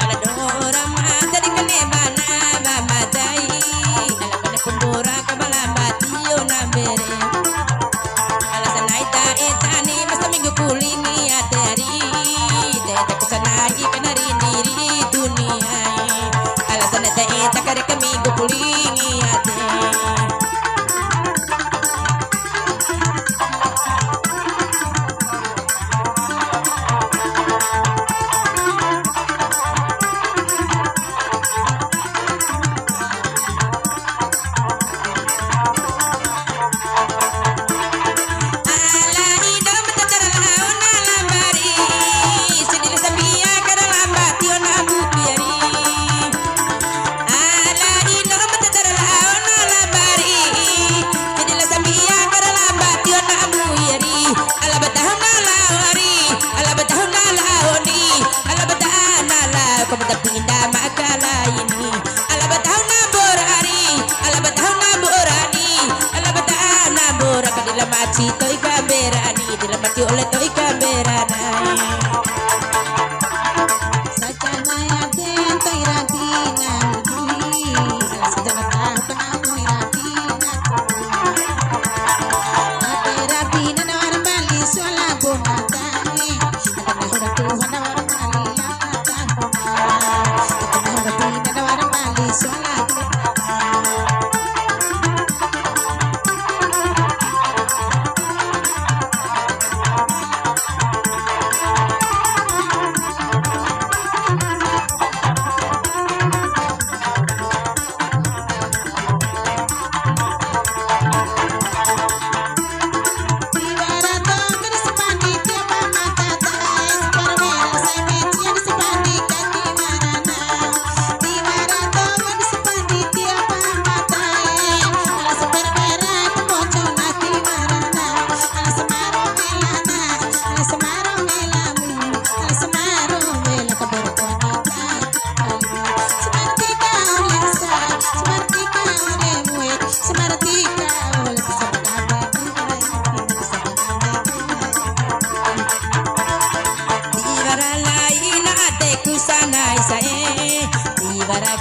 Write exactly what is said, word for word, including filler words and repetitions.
Ala doho ra mada di kane bana ba madai, ala bana kumbura ka bala mbatio na mbere. Ala sanai ta eta ni masa minggu kulingi ateri, ta eta ku sanai kana rindiri dunia. Ala sanai ta eta kare ka minggu kulingi ate. Ala indo mata cara lao na lambari, sidi la sambia kada lamba tio na bupiari. Ala indo mata cara lao na lambari, sidi la sambia kada lamba tio na buiari. Ala batahu na lao ari, ala batahu na lao ni, ala bataha na lao ko mata pinda makala ini. Ala batahu na bora ari, ala batahu na bora ni, ala bataha na bora ka di la maci to'i ka berani, di la maci ole to'i ka berani. Saja naya den to'i ranti na uji, saja na tahu pengau ranti na. Ate ranti na nawar bali suala bona tae. Tiwara laina adeku sanai sae, tiwara